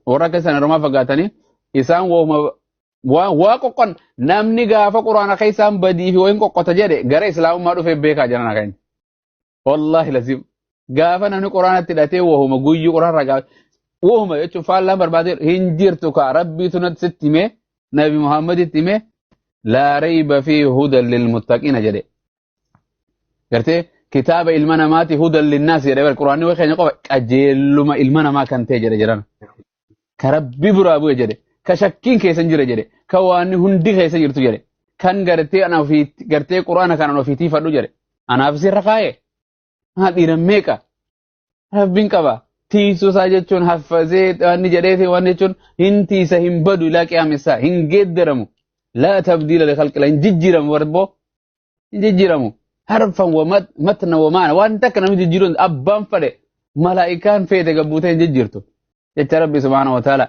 Warra akka isaan irraa fagaatanii isaan wooma waa qoqqon namni gaafa quraana keessaan badii fi wayin qoqqota jedhe gara islaamummaa dhufee beekaa jiran akka. Wallaahi lazim. Gaafa namni quraanatti hidhatee wohuma guyyuu quraanarraa gaafa wohuma jechuun faallaan barbaadee hin jirtu kaa rabbiitu natti sitti himee nabi Muhammaditti himee laa rayba fi hudan lilmuttaqiina jedhe. Gartee kitaaba ilma namaati hudan linnaas jedhe bar quraanni waa keenya qofa qajeelluma ilma namaa kan ta'e jedhe jiran. Ka rabbi biraa bu'e jedhe ka shakkiin keessa hin jire jedhe ka waan hundi keessa jirtu jedhe kan gartee ana ofii gartee quraana kanan ofiitii fadhu jedhe anaaf sirra kaa'e haa dhiira meeqa rabbiin qaba tiisuu isaa jechuun haffazee waan jedheeti waan jechuun hin tiisa hin badu ilaa qiyaamessaa hin geeddaramu laa tabdiila li khalqila hin jijjiiramu warboo hin jijjiiramu harfan wa matna wa maana waan takka namni jijjiiru abbaan fadhe malaa'ikaan feete gabbuutee hin jijjiirtu jecha rabbi subhaanahu wa ta'ala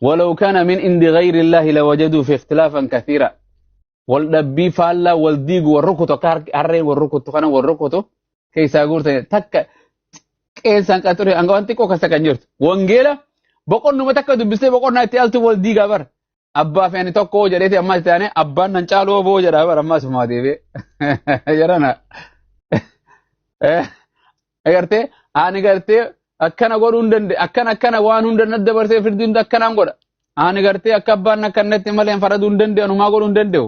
ولو كان من عند غير الله لوجدوا في اختلافا كثيرا wal dhabbii faallaa wal diigu wal rukutu akka harreen wal rukutu kana wal rukutu keessaa guurtan takka qeensaan qaxure hanga waan xiqqoo kasa kan jirtu wangeela boqonnuma takka dubbistee boqonnaa itti altu wal diigaa bar abbaa fi ani tokko jedheeti ammas itti aanee abbaan nan caalu oboo jedha bar ammas maa deebi'ee jedhana agartee ani gartee akkana godhuu hin danda'e akkana akkana waan hunda na dabarsee firdii hunda akkanaan godha ani gartee akka abbaan akkanatti malee hin faraduu hin danda'u anumaa godhuu hin danda'u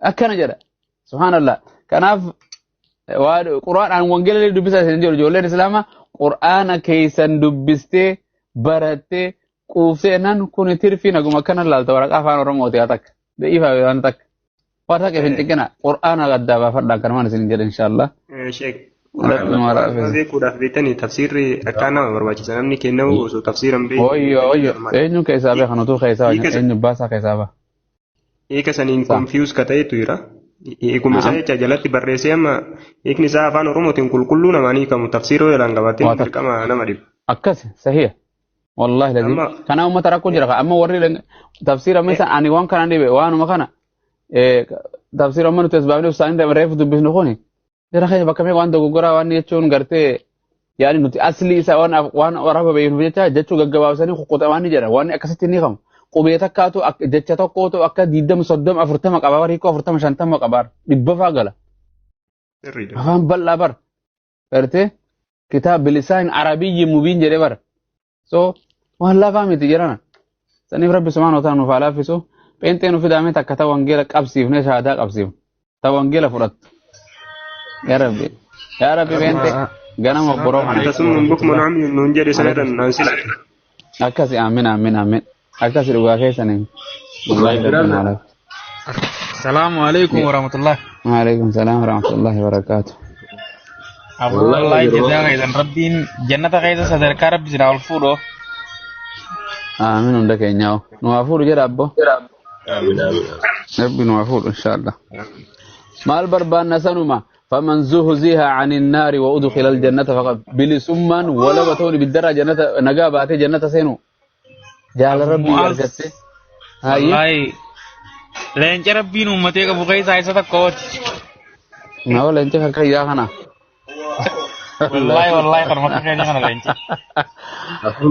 akkana jedha subhaanallah kanaaf waan quraanaan wangeela illee dubbisaa isin jedhu ijoolleen islaamaa quraana keessan dubbistee barattee quuftee nan kun tirfii naguma akkana laalta waraqaa afaan oromooti haa takka da'iifaa waan takka waan takka hin xiqqina quraana addaa baafadhaa kanumaan isin jedhe inshaallah. Sheek Rabbi nu haa laafisu. Beekuudhaaf beektanii tafsiirri akkaan nama barbaachisa. Namni kennamu osoo tafsiira hin beekne. Wayyo wayyo eenyu keessaa beekan utuu keessaa eenyu baasaa keessaa ba'a. Hiika saniin confuse ka ta'etu jira. Hiikuma isaa jecha jalatti barreessee amma hiikni isaa afaan Oromootiin qulqulluu namaan hiikamu tafsiiroo jalaan qabaatiin dirqama nama dhiba. Akkas sahiya. Wallahi lazim. Kana uummata rakkoo jira. Amma warri tafsiira amma isaan ani waan kana dhibe waanuma kana tafsiira amma nuti as baafnee ibsaanii reefu dubbisnu kuni jara keenya bakka meeqa waan dogoggoraa waan jechuun gartee yaani nuti asli isaa waan waan araba beeknuuf jecha jechuu gaggabaabsanii kukkuta waan ni jedha waan akkasitti ni hiikamu. Qubee takkaatu jecha tokkootu akka 20 30 40 qaba bar hiikoo 40 50 qaba dhibba faa gala. Sirriidha. Afaan bal'aa bar gartee kitaab bilisaan arabiyyi mubiin jedhe bar. So waan lafaa miti jedhana. Saniif rabbi subhaanahu wa ta'ala nuuf haa laaffisu. Pheenxee nu fidaamee takka ta wangeela qabsiifnee shahaadaa qabsiifnu. Ta wangeela fudhattu. Yaa rabbi. Yaa rabbi pheenxee ganama boroo kana. Tasummun bukmun umyun nuun jedhe sana irra naan sila. Akkasi aamin aamin aamin. Akkasi dhugaa keessaniin. Wallahi rabbi nu haa laaffisu. Salaamu alaikum warahmatullah. Waalaikum salaam warahmatullahi wabarakatuh. Aboo wallahi jazaa keessan rabbiin jannata keessa sadarkaa rabbi isin haa ol fuudhu. Aamin hunda keenyaa. Nu haa fuudhu jedha abbo. Amiin amiin. Rabbi nu haa fuudhu inshaallah. Maal barbaanna sanuma faman zuhziha anin naari wa udkhila aljannata faqad bilisummaan walaba ta'uun ibiddarraa jannata nagaa baatee jannata seenu Jaala rabbii Mu'aaz. argatte. Hayyee. Wallaahi leenca rabbiin uummatee qabu keessaa isa tokkooti. Nama leenca kan kayyaa kana. Wallaahi wallaahi kanuma akka keenya kana leenci.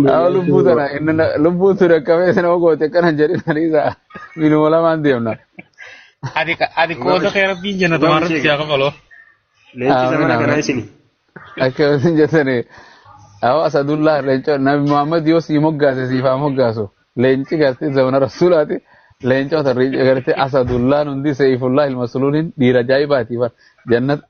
Nama lubbuu tana inni lubbuu ture akkamee nama goote akkana hin jedhin hadiisa minuma lamaan deemna. Ati qooda kee rabbiin jannatumaan rabbi si haa kafalu. Leenci Amiin zamana kanaa amiin. isini. Akka isin jettani awwa asadullah leenca nabi Muhammad yoo sii moggaase siif haa moggaasu leenci gartee zamana rasuulaati leencota gartee asadullaan hundi seeyfullah ilmasuluuniin dhiira ajaa'ibaati bar jannat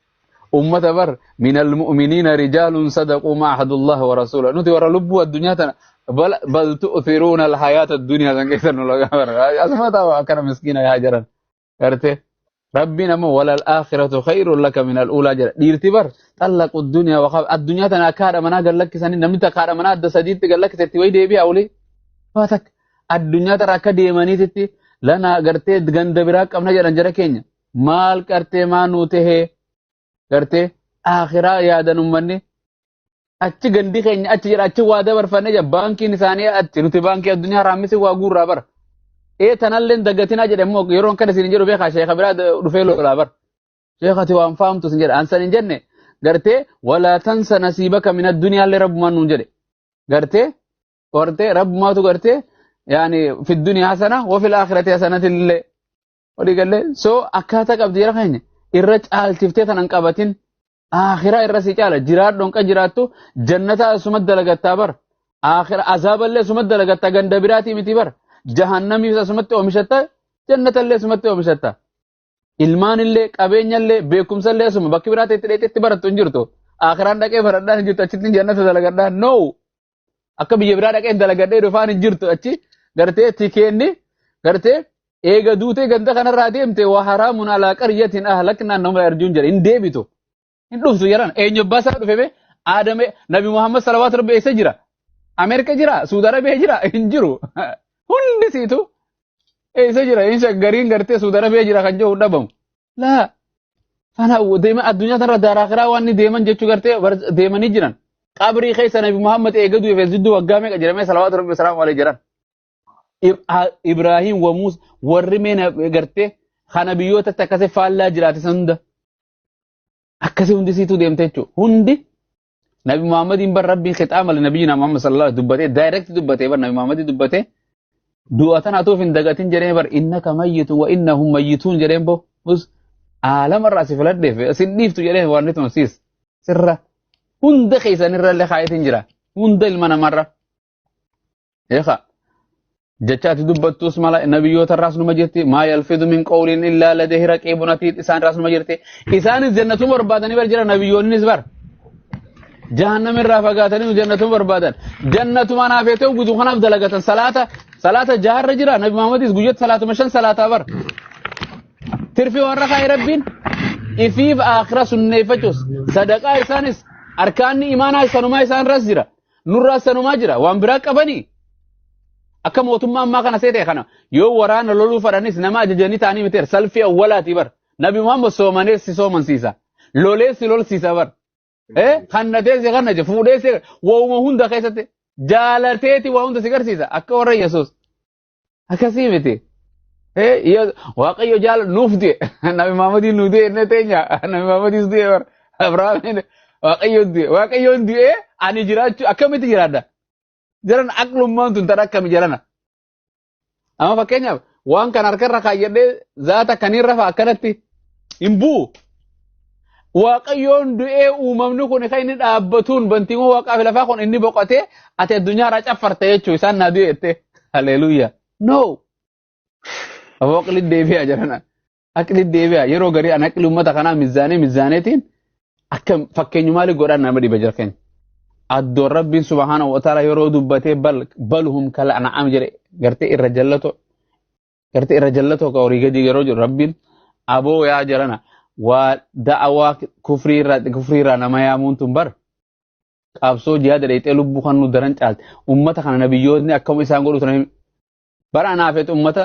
ummata bar minal mu'miniina rijaalun sadaquu ma ahadullah wa rasuula nuti warra lubbuu addunyaa tana bal bal tu'thiruuna alhayaata addunyaa san keessa nu lagaa bar asuma ta'a akkana miskiina yaa jaran Garte rabbiin ammoo walal aakhiratu khayrun laka min al-uulaa jedha. Dhiirti bar xallaqu duniyaa wa addunyaa tana akka haadha manaa gad lakkisanii namni takka haadha manaa adda sadiitti gad lakkise itti wayi deebi'a olii. Waa takka addunyaa tana akka deemaniititti lanaa gartee ganda biraa qabna jedhan jara keenya. Maal qartee maa nuu tahee gartee aakhiraa yaadan ummanni achi gandi keenya achi jedha achi waa dabarfanne jedha baankiin isaanii achi nuti baankii addunyaa raammisi waa guurraa bara ee tanalleen dagatinaa jedhe immoo yeroon kana isin jedhu beekaa sheeka biraa dhufee lolaa bara sheeka ati waan faamtu isin jedha ansan hin jenne gartee walaa tansa nasiibaka min addunyaallee rabbumaan nuun jedhe gartee. Gartee rabbumaatu gartee yaani fi duniyaa hasana wa fil aakhirati hasanatillee. Walii galee so akkaataa qabdi jara keenya irra caalchiftee tanan qabatin aakhira irra si caala jiraadhoon kan jiraattu jannata asuma dalagattaa bar aakhira azaaballee asuma dalagattaa ganda biraatii miti bar jahannamiif asumatti oomishatta jannatallee asumatti oomishatta. Ilmaanillee qabeenyallee beekumsallee asuma bakki biraatti itti dheetetti barattu hin jirtu. Aakhiraan dhaqee baradhaan hin jirtu achitti jannata dalagadhaan no. Akka biyya biraa dhaqee dalagadhee dhufaan hin jirtu achi gartee tikeenni gartee eega duutee ganda kanarraa deemte waa haraamun alaa qaryatin ahlaknaa nama arjuun jedhe hin deebitu. Hin dhuftu jedhan eenyu abbaa isaa dhufe bee Aadame Nabi Muhammad salawaatu rabbi eessa jira? Ameerika jira? Suudi Arabiyaa jira? Hin jiru. Hundi siitu eessa jira? Inni gariin gartee Suudi Arabiyaa jira kan jiru dhabamu. Laa fana deema addunyaa tanarra daaraa kiraa waan inni deeman jechuu gartee deemanii jiran. Qabrii keessa Nabi Muhammad eega du'e jidduu waggaa meeqa jedhamee salawaatu rabbi salaamu alayhi jedhan. Ibraahim wa Musa warri mee gartee kana biyyootatti akkasii faallaa jiraate san hunda. Akkasii hundi siituu deemte jechuudha. Hundi Nabi Muhammadiin bar Rabbiin khixaama li nabiyyiina Muhammad sallallahu alaihi dubbatee direct dubbatee bar Nabi Muhammadii dubbatee du'a tana atuuf hin dagatin jedhee bar innaka mayyitu wa innahum mayyituun jedheen bo mus aalama irraa si filadheef sin dhiiftu jedhee waan ni siis sirra hunda keessan irra illee kaayetiin jira hunda ilma namarra. Eeqa jecha ati dubbattus mala nabiyyoota irraas numa jirti maa yalfidu min qawliin illaa ladayhi raqiibun atiid isaan irraas numa jirti isaanis jannatuma barbaadanii bar jira nabiyyoonnis bar jahannam irraa fagaatanii jannatuma barbaadan jannatuma naaf ta'u guutuu kanaaf dalagatan salaata salaata jaharra jira nabi Muhammadis guyyatti salaatuma 5 salaataa bar tirfi warra kaa'e rabbiin ifiif aakhira sunneeffachuus sadaqaa isaanis arkaanni imaanaa sanumaa isaan irras jira nurraa sanumaa jira waan biraa qabanii akka mootummaa ammaa kana seete kana yoo waraana loluu fadhanis nama ajajanii ta'anii miti salfii awwalaati bar nabi Muhammad soomanees si soomansiisa lolees si lolsiisa bar kannatee si kannaje fuudhee si waa'uma hunda keessatti jaalateeti waa hunda si garsiisa akka warra Yesuus akkasii miti. Waaqayyo jaala nuuf du'e nabi Muhammadiin nu du'e inni teenya nabi Muhammadiis du'e bar Abrahaamiin waaqayyo du'e waaqayyoon du'e ani jiraachuu akkamitti jiraadha jiran aqlummaan tun tan akkami jedhana. Amma fakkeenyaaf waan kan harkarra kaayyadhee zaata kaniirra fa'a akkanatti hin bu'u. Waaqayyoon du'ee uumamni kun kan inni dhaabbatuun bantiiwwan waaqaa fi lafaa kun inni boqotee ati addunyaa irraa caffarta jechuu isaan naa du'e jettee. Haleluuyaa. No. Aboo aqli deebi'a jedhana. Aqli deebi'a yeroo garii an aqli uummata kanaa mizaanee mizaaneetiin akka fakkeenyumaalee godhaan nama dhiba jira keenya. Addoon Rabbiin subhaanahu wa ta'ala yeroo dubbatee bal balhum kal an'aam jedhe gartee irra jallatoo gartee irra jallatoo ka horii gadi yeroo jedhu Rabbiin aboo yaa jarana waa da'awaa kufrii irraa nama yaamuun tun bar qabsoo jihaada dheexee lubbuu kan nu daran caalte ummata kana nabiyyootni akkuma isaan godhu turan bara anaafeet ummata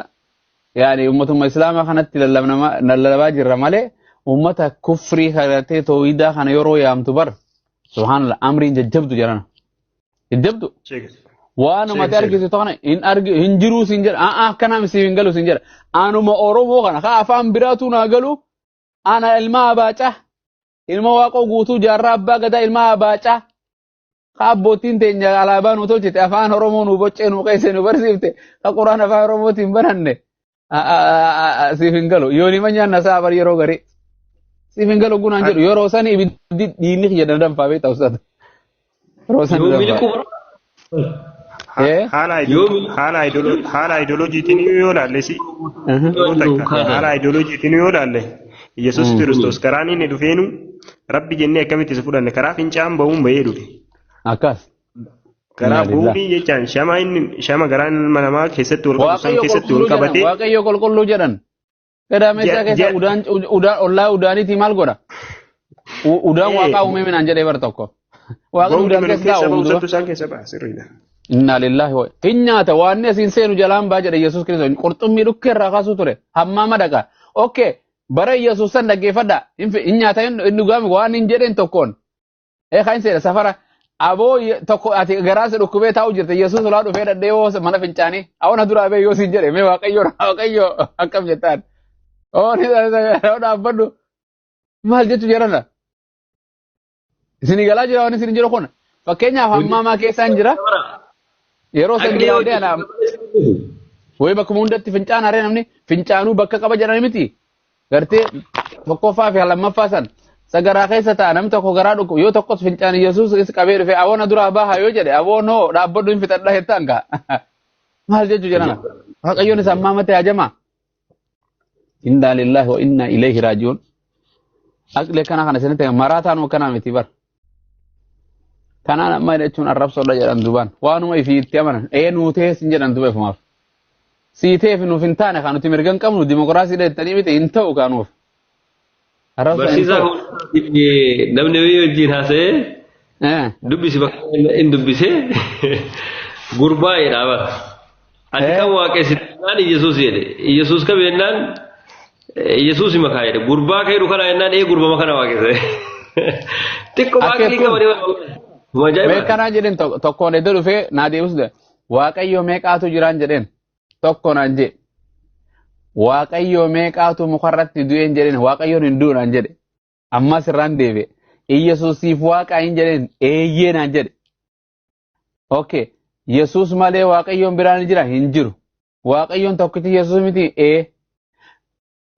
yaani ummatuma islaamaa kanatti lallabaa jirra malee ummata kufrii karatee tooyidaa kana yeroo yaamtu bar subhaanallah amriin jajjabdu jedhana jajjabdu waan namatti argisiisu kana hin argi hin jiruu siin jedha aa akkanaa siif hin galu siin jedha anuma oromoo kana ka afaan biraatu naa galu ana ilma abaacaa ilma waaqoo guutuu jaarraa abbaa gadaa ilma abaacaa ka abbootiin teenya alaabaa nu tolchite afaan oromoo nu boccee nu qeesse nu barsiifte ka quraan afaan oromootiin bananne siif hin galu yoo nima nyaanna isaa bar yeroo garii siif hin galu gunaan jedhu yeroo sani ibiddi dhiinni kiyya dandanfaa beektaa ustaata yeroo sani Yoo miliquu Haala ideoloojiitiin yoo ilaalle si haala ideoloojiitiin yoo ilaalle Yesuus Kiristoos karaan inni dhufeenu Rabbi jennee akkamitti isa fudhanne karaa fincaan ba'uun bahee dhufe. Akkas. Karaa buufii jechaan shama inni shama garaan ilma namaa keessatti wal qabu san keessatti wal qabatee. Waaqayyo qulqulluu jedhan. Gadameessaa keessa udaan udaan ollaa udaaniitii maal godha? Udaan waaqaa uumee minaan jedhee bar tokko. Waaqni udaan keessa taa'u uumuu. Isaan keessa ba'a sirriidha. Inna lillahi wa hin nyaata waan asiin seenu jalaan baa jedhe Yesuus Kiristoos qurxummii dhukkee irraa kaasuu ture hammaama dhaqa. Okay bara Yesuus san dhaggeeffadha hin nyaata hin dhugaame waan hin jedheen tokkoon. Kan seena safara aboo tokko ati garaa si dhukkubee taa'u jirte Yesuus olaa dhufee dhadhee yoo mana fincaanii awwana duraa bee yoo siin jedhe mee waaqayyo waaqayyo akkam jettaan. Oo ni dhaabbadhu maal jechu jedhana. Isin galaa jira waan isin jiru kun fakkeenyaaf hammaamaa keessaan jira. Yeroo san jiraadde ana wayi bakkuma hundatti fincaan haree namni fincaanuu bakka qaba jedhani miti. Gartee tokkoffaa fi lammaffaa san sagaraa keessa ta'a namni tokko garaa dhukkub yoo tokkos fincaan Yesuus is qabee dhufe aboona duraa baha yoo jedhe aboonoo dhaabbadhu hin fixadha jettaan gaa. Maal jechuu jedhana? Waaqayyoon isa ammaa matee hajamaa. Inna lillahi wa inna ilayhi raaji'uun. Aqli akkana kana isinitti maraataan akkanaa miti bar. Kanaan amma jechuun arrabsoodha jedhan dubaan waanuma ifii itti amanan ee nuutee sin jedhan duba ifumaaf. Siiteef nuuf hin taane kan nuti mirga hin qabnu dimokiraasii jettanii miti hin ta'u kaanuuf. Arrabsoo hin Barsiisaa ta'u. Namni wayii wajjin haasa'ee dubbisi bakka inni dubbisee gurbaa jedha bara. Ati kan waaqessite jennaan Iyyasuus jedhe. Iyyasuus kam jennaan Iyyasuus makaa jedhe. Gurbaa kee kana jennaan ee gurbama kana waaqesse. Xiqqoo Akka aqlii kun qabanii ajaa'iba. Meeqanaa jedheen tokkoon iddoo dhufee naa deebisu Waaqayyo meeqaatu jiraan jedheen tokko naan jedhe. Waaqayyo meeqaatu mukarratti du'een jedheen Waaqayyoon hin du'u naan jedhe. Ammas irraan deebi'e. Iyyasuusiif waaqa hin jedheen eeyyee naan jedhe. Okay. Yesuus malee Waaqayyoon biraan ni jira hin jiru. Waaqayyoon tokkichi Yesuus miti ee.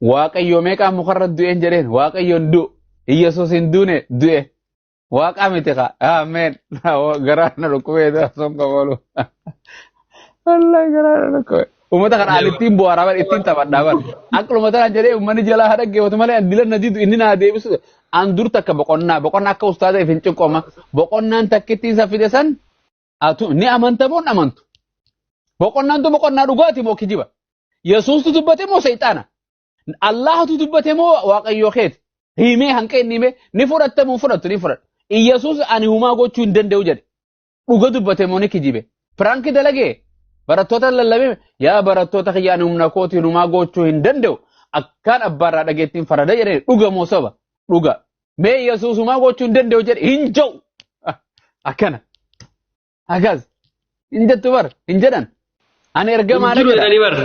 Waaqayyo meeqaan mukarra du'een jedheen Waaqayyoon du'u. Yesuus hin duune du'e. Waaqa miti ka. Ameen. Garaa na dhukkubee son qabalu. Wallahi garaa na dhukkubee. Uummata kana ani ittiin bu'aaraa bar ittiin taphadhaa bar. Akkuma tanaan jedhee uummanni jalaa haa dhaggeeffatu malee an dilan na didu inni naa deebisu. An dur takka boqonnaa boqonnaa akka ustaaza if hin cinqooma. Boqonnaan takkitti isa fide san atu ni amanta moo hin amantu? Boqonnaan tu boqonnaa dhugaati moo kijiba? Yesuustu dubbate moo seexaana? Allahatu dubbate moo Waaqayyoo keeti? Himee hanqa inni himee ni fudhatta moo fudhattu ni fudhadha. Iyyasuus ani humaa gochuu hin danda'u jedhe. Dhuga dubbate moo ni kijibe? Piraanki dalagee barattoota lallabee yaa barattoota kiyya ani humna kootiin humaa gochuu hin danda'u. Akkaan abbaarraa dhageettiin farada jedhee dhuga moo soba? Dhuga. Mee Yesuus humaa gochuu hin danda'u jedhe hin jedhu. Akkana. Akkas. Hin jettu bar hin jedhan. Ani Hin ergamaadha jiru jedha. jedhanii bar.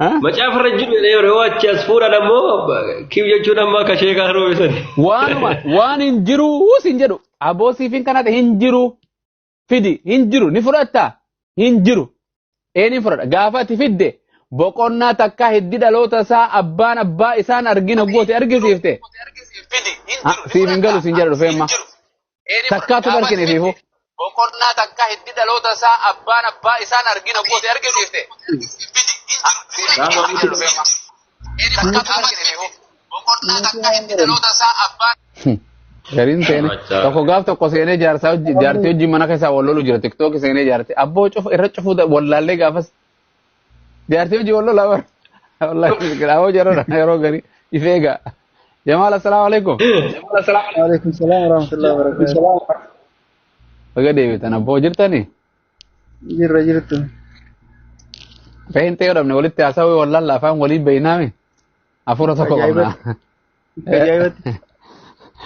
Ha? Macaafa irra jiru jedhanii bar yoo achi as fuudhan ammoo kiw jechuun amma akka sheekaa roobisani. Waanuma waan hin jiruus hin jedhu. Aboo siifin kanate hin jiru. Fidi hin jiru ni fudhatta hin jiru. Ee ni fudhadha. Gaafa ati fidde boqonnaa takkaa hiddi dhaloota isaa abbaan abbaa isaan argina goote argisiifte. Siif hin galu siin jedha dhufee amma. Takkaatu barkine fiifu. Boqonnaa takkaa hiddi dhaloota isaa abbaan abbaa isaan argina goote argisiifte. Siif hin galu siin jedha dhufee amma. Gariin seene tokko gaaf tokko seenee jaarsaa hojii jaartii hojii mana keessaa wal lolu jira tiktookii seenee jaartii abboo cufu irra cufuu wallaallee gaafas jaartii hojii wal lolaa bara wallaahi aboo jarana yeroo garii ifee egaa Jamaal assalaamu alaikum. Waalaikum salaam warahmatullahi wabarakatuh. Baga deebitan abboo jirtanii Jirra jirtu. Feen ta'ee dhabne walitti haasawee wallaalla afaan walii beeynaami hafuura tokko qabna. Ajaa'ibatti. Ajaa'ibatti.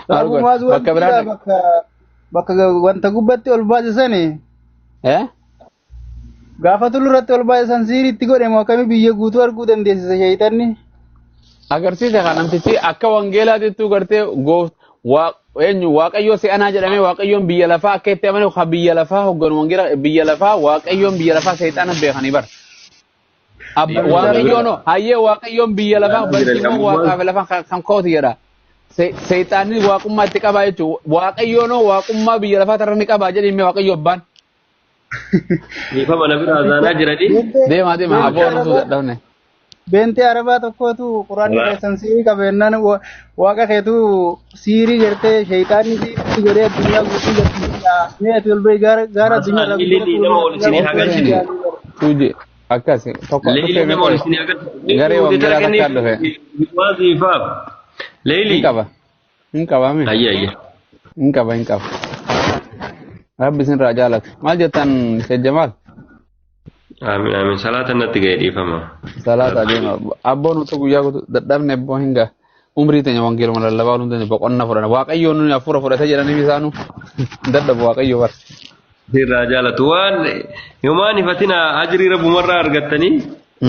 Maal godhe Waaqumaas bakka wanti biraa bakka bakka wanta gubbatti ol baasisani eh gaafa tullu irratti ol baasisan siiritti godhe moo akkamii biyya guutuu arguu dandeessisa sheeyxanni. Agarsiise kan namtichi akka wangeelaatittuu gartee gooft waa eenyu waaqayyoo se'anaa jedhamee waaqayyoon biyya lafaa akka itti amane kan biyya lafaa hogganu wangeela biyya lafaa waaqayyoon biyya lafaa seexaana beekanii bara. Waaqayyoon hayyee waaqayyoon biyya lafaa barsiifamu waaqaa fi lafaa kan kooti jedha. Seexaanni waaqummaa itti qabaa jechuudha. Waaqayyoon waaqummaa biyya lafaa tarra ni qabaa jedhee waaqayyo abbaan. Dhiifama na bira azaanaa jiranii. Deemaa deemaa aboo nutu dadhabne. Beentee arabaa tokkotu quraanni keessan siirii qabeennaan waaqa keetu siirii gartee sheeyxaanni siirii godhee addunyaa guutuu gartee mee ati ol bahi gaara gaara addunyaa irraa Leelii nama ol isinii haa galchine. Tuuje akkas tokko Leelii dhufee nama ol meeqa isinii haa galchine. garee wangeelaa takkaan dhufe. Waasiifaaf. Hin Leelii. qaba. Hin qaba mi? Ayya ayya. Hin qaba hin qaba. Rabbi isinirraa jaalatu. Maal jettan Sheekh Jamaal? Amiin amiin. Salaata natti ga'e dhiifama. Salaata adeema. Abboon utuu guyyaa guutuu dadhabne abboo hin ga'a. Umrii teenya wangeeluma lallabaa ooluu teenya boqonnaa fudhanna. Waaqayyoon nuni hafuura fudhate jedhanii isaanu dadhabu waaqayyo bara. Sirraa jaalatu waan yomaan ifatina ajrii rabbumarraa argattanii.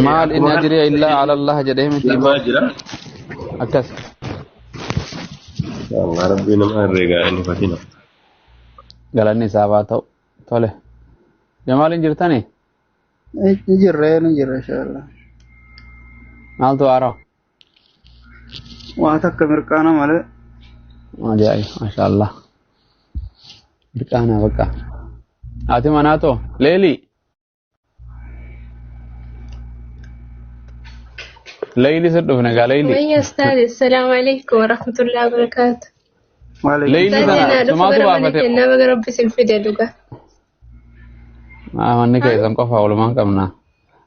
Maal inni ajriya illaa ala Allah jedhee miti Lamaa jira. akkas. Allah rabbii nama herreegaa inni ifatina. Galanni isaaf haa ta'u. Tole. Jamaal hin jirtani? Ni jirra ni jirra inshallah. Maaltu haaroo? Waa takka mirqaana malee. Ajaa'ib maashaallah. Mirqaana bakka. Ati manaatoo leelii. Leeyli si dhufne gaa leeyli. ويا أستاذ السلام عليكم ورحمة الله وبركاته. Leeyli أستاذ tana أنا sumaatu دفع baafate. منك إنما ربي سنفيد دوغا. Manni kee san qofa oolmaan qabna.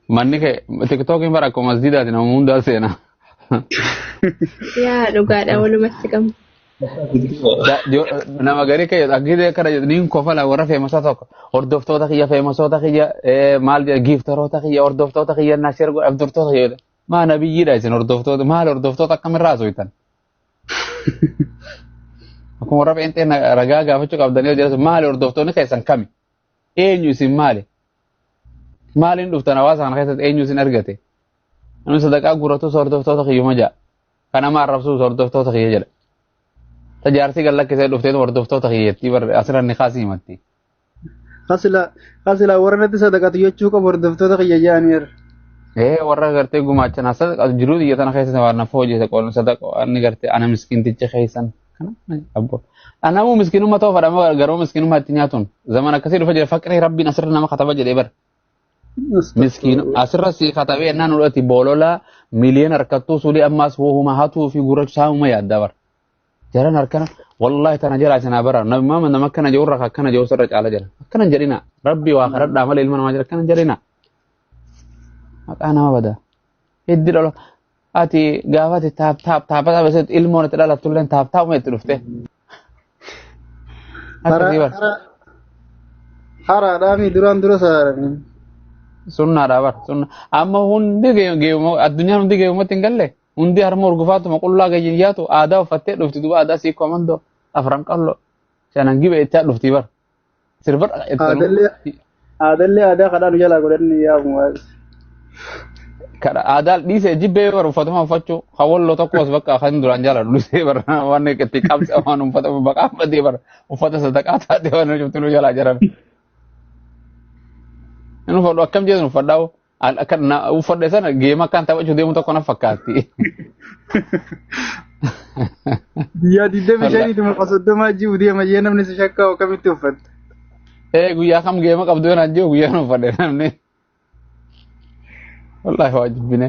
Manni kee tiktookiin bara akkuma masjiidaati nama hundaa seena. يا دوغا ولمت كم. Nama garii kee dhaggitee akkana jedhu niin kofala warra feemasaa tokko hordoftoota kiyya feemasoota kiyya maal jedha giiftaroota kiyya hordoftoota kiyya nasheer godha hordoftoota kiyya maa nabiyyiidha isin hordoftoota maal hordoftoota akkamirraa soitan. Akkuma warra pheenxee ragaa gaafachuu qabdanii yoo jedhan maali hordoftoonni keessan kami eenyu isin maali maaliin dhuftan hawaasa kana keessatti eenyu isin argate namni sadaqaa guuratus hordoftoota kiyyuma jedha kan nama arrabsuus hordoftoota kiyya jedha. Tajaarsi gad lakkisee dhufteetu hordoftoota kiyyatti bar asirra ni kaasii himatti. Hasila warra natti sadaqatu jechuu qabu hordoftoota kiyya jedhaniiru. Ee warra gartee gumaachan asa jiruu xiyya tana keessa waan nafa hojjete qoon sadaqa inni gartee ana miskiinticha keessan kana abbo. Anamuu miskiinummaa ta'uu fadhama garuu miskiinummaa itti nyaatuun zaman akkasii dhufa jira faqrii rabbiin asirra nama kataba jedhee bar. Miskiin asirra si katabee ennaan udhati boolola miliyoona harkattuu sulii ammaas wohuma hatuu fi gurraacha saamuma yaaddaa bar. Jaran harkana wallahi tana jala isin bara nabi Muhammad nama akkana jedhu irra akkana jedhu sirra caala jira. Akkana hin jedhina rabbi waa kadhadhaa malee ilma namaa jira akkana hin jedhina. Maqaa nama bada. Hiddi dhala ati gaafa ati taap taap taapha taapha isitti ilmoon itti dhalattu illee taap taapuma itti dhufte. Akkasii bar. Haraadhaami duraan dura saarame. Sunnaadha bar sunna. Amma hundi geemuma addunyaan hundi geemumatti hin galle. Hundi harma urgufaatuma qullaa gayyin yaatu aadaa uffattee dhufti duuba aadaa sii komandoo afran qalloo shanan gibe itti dhufti bar. Sirba itti Aadallee aadaa kadhaan jalaa godhanni yaamu waas. Kada aadaa dhiisee jibbee bar uffatuma uffachuu hawwalloo tokkos bakka kan duraan jaaladhu dhiisee bar waan itti qabse waan uffata baqaa badee bar uffata sadaqaa taatee waan hojjetu jalaa jaran. Inni uffadhu akkam jedhu uffadhaa akka uffadhe sana geema akkaan taphachuu deemu tokko na fakkaatti. Guyyaa 25 30 ji'u deema jee namni si shakkaa akkamitti uffatta? Ee guyyaa kam geema qabdu yoo naan jiru guyyaan uffadhe namni. Wallahi waa jibbine.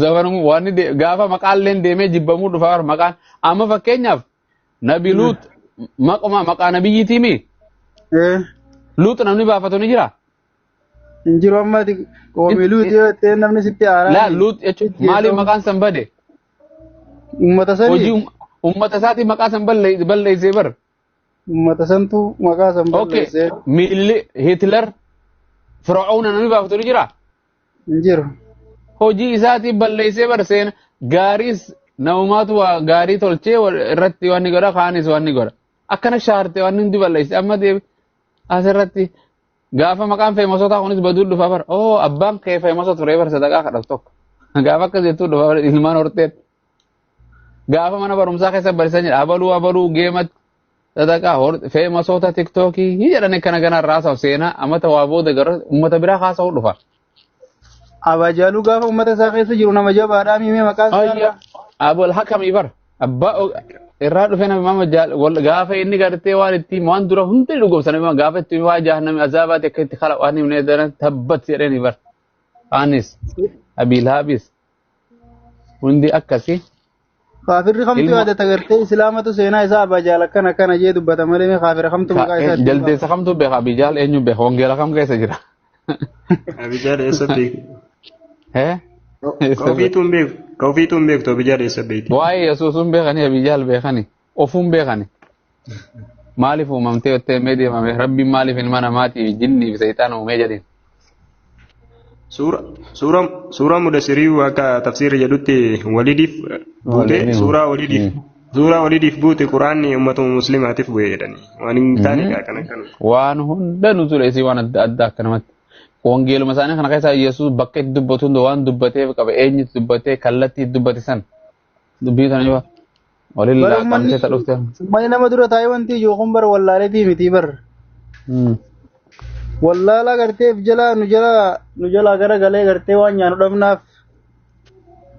Zamanu waan gaafa maqaalleen deemee jibbamuu dhufa bara maqaan amma fakkeenyaaf nabi Luut maquma maqaa nabiyyiitii mi? Luut namni baafatu ni jira? Hin jiru amma qoomii Luut yoo ta'e namni sitti aaraa. Laa Luut jechuun maaliif maqaan san bade? Uummata sanii. Hojii uummata isaatii maqaa san balleessee bar. Uummata santu maqaa san balleessee. Miilli Hitler Fir'aawna namni baafatu ni jira? Hin jiru. Hojii isaatii balleessee bar seena gaariis namumaatu waa gaarii tolchee irratti waan ni godha kaanis waan ni godha. Akkana shaarte waan hundi balleesse amma deebi asirratti gaafa maqaan feemasotaa kunis baduu dhufa bar oo abbaan kee feemasa ture bar sadaqaa kadhatu tokko gaafa akkas jettuu dhufa bar ilmaan horteen gaafa mana barumsaa keessa barsiisan jedha abaluu abaluu geematti sadaqaa feemasoota tiktookii jedhan akkana gana raasaaf seenaa amata waa booda gara uummata biraa haasa'uu dhufa. Abajaaluu gaafa uummata isaa keessa jiru nama jabaadhaa miimee maqaan isaa. Abul hakamii bar abbaa irraa dhufee nabi Muhammad gaafa inni gartee waan ittiin waan dura hundi dhugoomsan nabi gaafa itti waa jahannami azaabaati akka itti kala waan himne daran tabbat jedhanii bar. Anis Abii Lahabis hundi akkasi. Kaafirri kamtu yaadata gartee islaamatu seenaa isaa abajaal akkana akkana jee dubbata malee mee kaafira kamtu maqaa isaa ittiin Jaldeessa kamtu beeka Abijaal eenyu beeka wangeela kam keessa jira. Abijaal eessa beeku? Hee? Ka ofiituu hin beeku. Ka ofiituu hin beektu Abijaal eessa beekti? Waa'ee Yesuusun beekani Abijaal beekani ofuun beekani. Maaliif uumamtee jettee mee deemame rabbiin maaliif ilma namaatii fi jinnii fi seexaana uumee jedheen. Suura suura suuraa mudasirii akka tafsiirri jedhutti walidiif buute suuraa walidiif suuraa walidiif buute quraanni uummata muslimaatiif bu'e jedhani waan hin taane kaa kana kana. Waan hunda nu ture isii waan adda addaa akkanumatti. Wangeeluma isaanii kana keessa Yesuus bakka itti dubbatu hunda waan dubbateef qaba eenyutti dubbatee kallattii itti dubbate san dubbii sana yoo walillaa qabsee ta dhufte. Uummanni nama dura taa'ee wanti ijoo kun bara wallaaleetii miti bar. Wallaala garteef jalaa nu jalaa nu jalaa gara galee gartee waan nyaannu dhabnaaf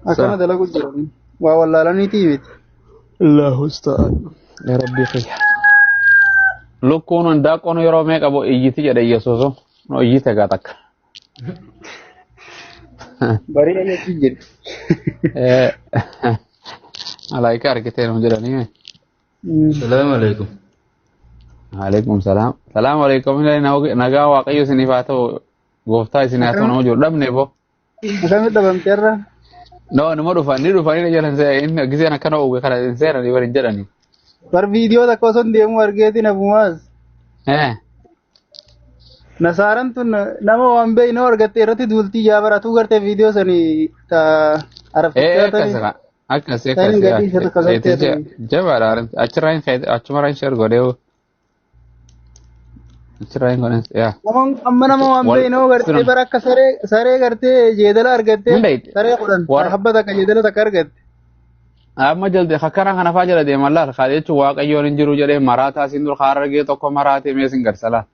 akkana dalagu jiran. Waa wallaalaniitii miti. Allahu musta'an. Ya Rabbi kiyya. Lukkuun handaaqoon yeroo meeqa bo iyyiti jedhe Yesuusu. No iyyite gaa takka. Barii ayyatti jedhu. Malaayika argitee nu jedhanii. Salaamu alaikum. Alaikum salaam. Salaamu alaikum. Nagaa Waaqayyo isiniif haa ta'u. Gooftaa isin haa ta'u nama jiru dhabne bo. Akkamitti dhabamte irra? No, numa dhufa ni dhufanii jedhan inni giseen akkana oge kana hin seenanii bari hin jedhani. Bar viidiyoo takka osoo hin deemu argeetiin abumaas. Nasaaran tun nama waan beekne argatte irratti duultii jaabaratu gartee viidiyoo sanii ta arabtichaa Akkas akkas akkas jabaadha achirraa hin achumarraa hin share godhee achirraa hin godhe yaa. Amma nama waan beekne gartee bara akka saree saree gartee jeedala argatte saree kudhan habba takka jeedala takka argatte. Amma jalde akkana kana faa jala deeman laal kaa jechuun Waaqayyoon hin jiru jedhee maraataa siin dur harargee tokko maraatee mee sin garsa laal.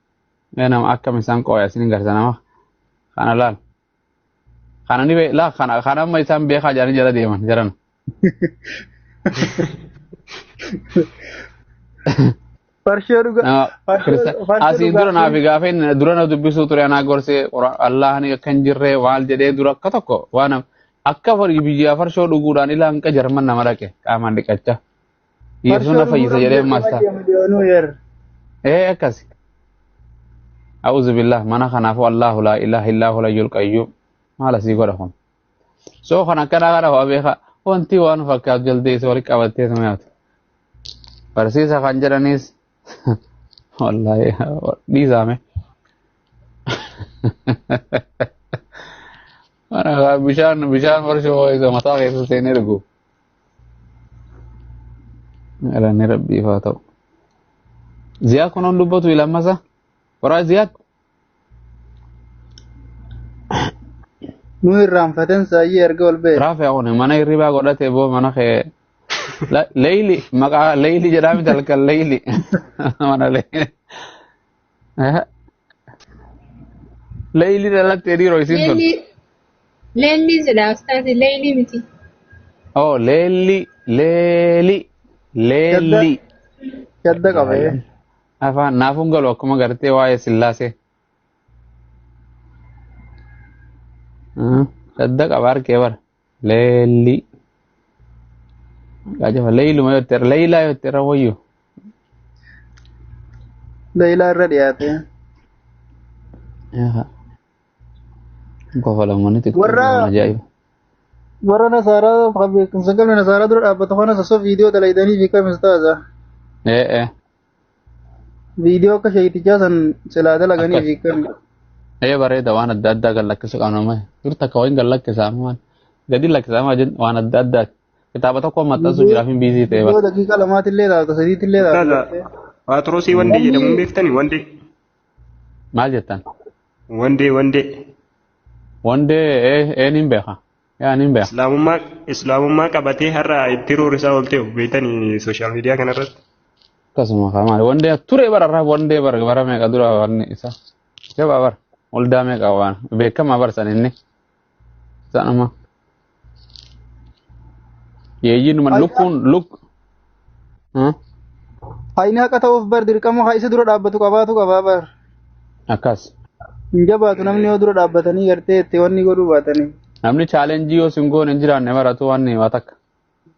Mee nama akkam isaan qooya sin garsa nama kana laal. Kana ni laa kana kana amma isaan beekaa jedhanii jala deeman jaran. Farshoo dhugaa. Asiin dura naafi gaafa inni dura na dubbisuu ture anaa gorsee Allahni akka hin jirre waal jedhee dura akka tokko waan akka biyyaa farshoo dhuguudhaan ilaa hanqa Jarman nama dhaqe qaamaan dhiqachaa. Yesuun na fayyisa jedhee maasta. Akkasi. A'uudhu billah mana kanaafuu Allahu laa ilaaha illaa huwa hayyul qayyuum maal asii godha kun. Soo kan akkanaa kana waa beekaa wanti waan fakkaatu jaldeessa isa walitti qabattee sama yaatu. Barsiisa kan jedhanis wallaahi dhiisaame. Mana bishaan bishaan farshoo isa mataa keessa seenee dhugu. Galanni Rabbiif haa ta'u. Ziyaad kunuun dubbatu ilammasa. Waraa Ziyaad. Nu irraanfaten saayyee erga ol ba'e. Raafee kun mana hirribaa godhate boo mana kee Leeyli maqaa Leeyli jedhaa miti halkan Leeyli mana Leeyli. Leeyli dhalattee dhiiroo isiin tun. Leelli jedha ustaazi leeyli miti. Oh leelli leeli leelli. Shadda qabee. Afaan naafuun galu akkuma gartee waa'ee sillaasee. Shadda qaba harkee bara. Leelli. Gaajafa leeyluma yoo ta'e leeylaa yoo ta'e wayyo. Leeylaa irra dhiyaate. Kofalamonni xixiqqoo ajaa'iba. Warra Nasaaraa beekumsa hin qabne Nasaaraa dura dhaabbatu kana sosoo viidiyoo dalaydanii fi kamis taasa. Viidiyoo akka sheekitichaa san silaa dalaganii fi kami. Bareeda waan adda addaa gad lakkisu qabna malee. Dur takka wayin gad lakkisaa waan gadi lakkisaa waan adda addaati. Kitaaba tokko maxxansu jiraaf hin biizii ta'e bara. Daqiiqa lamaatillee taata sadiitillee taata. Paatroosii wandee jedhamuun beektani wandee. Maal jettan? Wandee wandee. Wandee een beeka. Yaa niin beeka. Islaamummaa Islaamummaa qabatee har'a itti roorisaa ooltee of beektanii sooshaal miidiyaa kanarratti. Akkasuma maali wandee ture bara wandee bara bara meeqa dura wanni isa. Jabaa bara waldaa meeqa waan beekamaa barsan inni. Isaan amma. Yeeyyiin lukkuun luk. Hayni haqa ta'uuf bar dirqama haa isa dura dhaabbatu qabaatu qabaa bar. Akkas. Hin jabaatu namni yoo dura dhaabbatanii gartee itti wanni godhuu baatanii. Namni chaalenjii yoo sin goone hin jiraanne baratu wanni waa takka.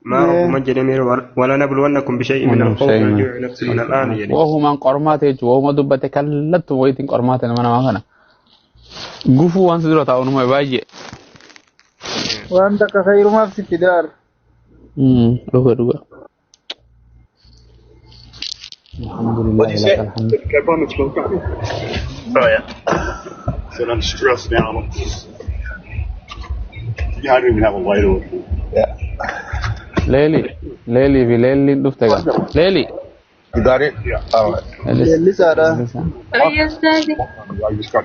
ما ربما جنمير ولا نبلونكم بشيء من الخوف والجوع نفس من الآن يعني. وهما qormaata jechuun wahuma dubbate kallattu wayitiin qormaata nama namaa kana. Gufuu waan si dura taa'u numa baay'ee. Waan takka khayrumaaf sitti daar. Dhuga dhuga. What do you say? Oh yeah. So I'm stressed now. Yeah, I don't even have a light on. Yeah. Leeli, Leeli fi Leelliin dhufte gaa. Leeli. You got it? Yeah. All right. Leellisaadha. Ayya ustaazi.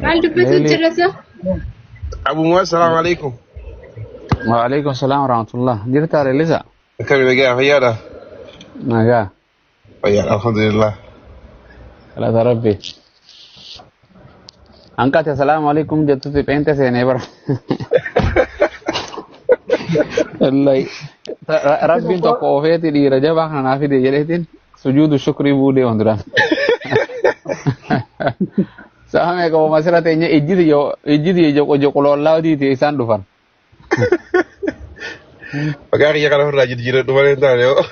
Maal dubbatu jira sa? Abu Muaz, salaamu alaikum. Wa alaikum salaam wa rahmatullah. Jirtaa Leellisa? Akkami nagaa fayyaadha? Nagaa. Fayyaadha alhamdulillah. Galata Rabbi. Hanqate asalaamu alaikum jettutti pheente seenee bara. Wallahi rabbiin tokko oofeeti dhiira jabaa kana naa fide jedheetiin sujuudu shukrii buudee waan duraan. Sa'a meeqa hooma sira teenye ijjiti joqoloollaa odiiti isaan dhufan. Maqaa kiyya kana ofirraa jijjiiradhu malee hin taane yoo.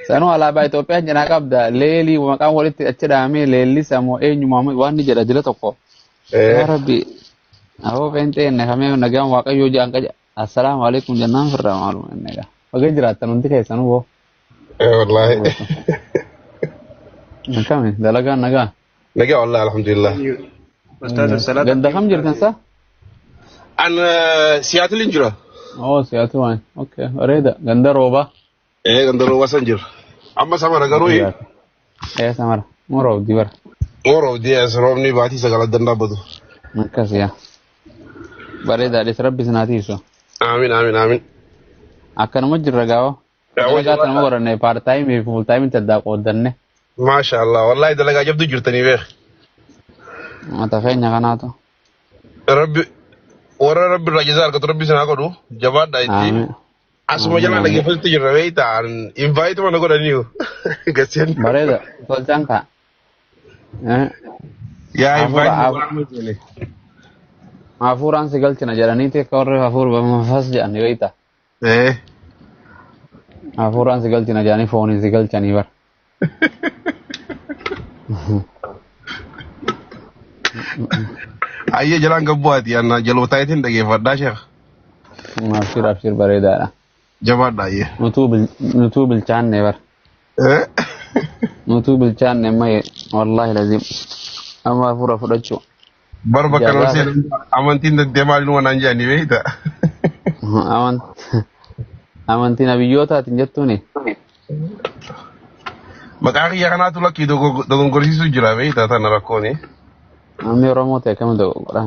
Sanuu alaabaa Itoophiyaa cinaa qabda leelii maqaan walitti achi dhahamee leellisa moo eenyumaa waan ni jedha jila tokko. Yaa Rabbi aboo pheenxee nakamee nagaan waaqayyoo jedhan qaja assalaamu alaikum jennaan firra maaluma inni egaa. Baga jiraattan hundi keessanuu boo. Wallaahi. Akkami dalagaan nagaa. Nagaa wallaahi alhamdulillah. Ustaaz salaata. Ganda kam jirtan sa? An Seattle hin jira. Oo siyaatu waan. Okay bareeda ganda roobaa. Ganda roobaa san jira. Amma samara garuu Ee samara moo roobdi bara. Moo roobdi as roobni baatii sagal addan dhaabbatu. Akkas yaa. Bareedaadhis rabbi sinaatiisu. Aamin aamin aamin. Akkanuma jirra gaawa. Dalagaa tanuma godhanne part time fi full time addaa qooddanne. Maasha Allah wallahi dalagaa jabdu jirtanii beek. Mata keenya kanaatu. Rabbi warra rabbi irraa jazaa argatu rabbi sinaa godhu jabaadhaa itti. Aamin. Asuma jalaa dhaggeeffatutti jirra beektaa invite mana godhaniiru. Gaseen. Bareeda tolchaan kaa. Yaa invite. Hafuuraan si galchina jedhaniiti akka warri hafuura manfas jedhan beektaa. Hafuuraan si galchina jedhanii fooniin si galchanii bara. Ayyee jalaan gabbu'aati anna jalootaa dhageeffadhaa sheekh. Abshir abshir bareedaadha. Jabaadha ayyee. Nutuu bilchaanne bara. Nutuu bilchaanne maye wallahi lazim. Amma hafuura fudhachuu. Bar bakka nama seenan amantiin dandee maaliin waan jedhanii beekta. Amantiin abiyyootaatiin jettuuni. Maqaa kiyya kanaatu lakkii dogongorsiisuu jira beekta tana rakkooni. Namni Oromoo ta'e akkamitti dogongoraa?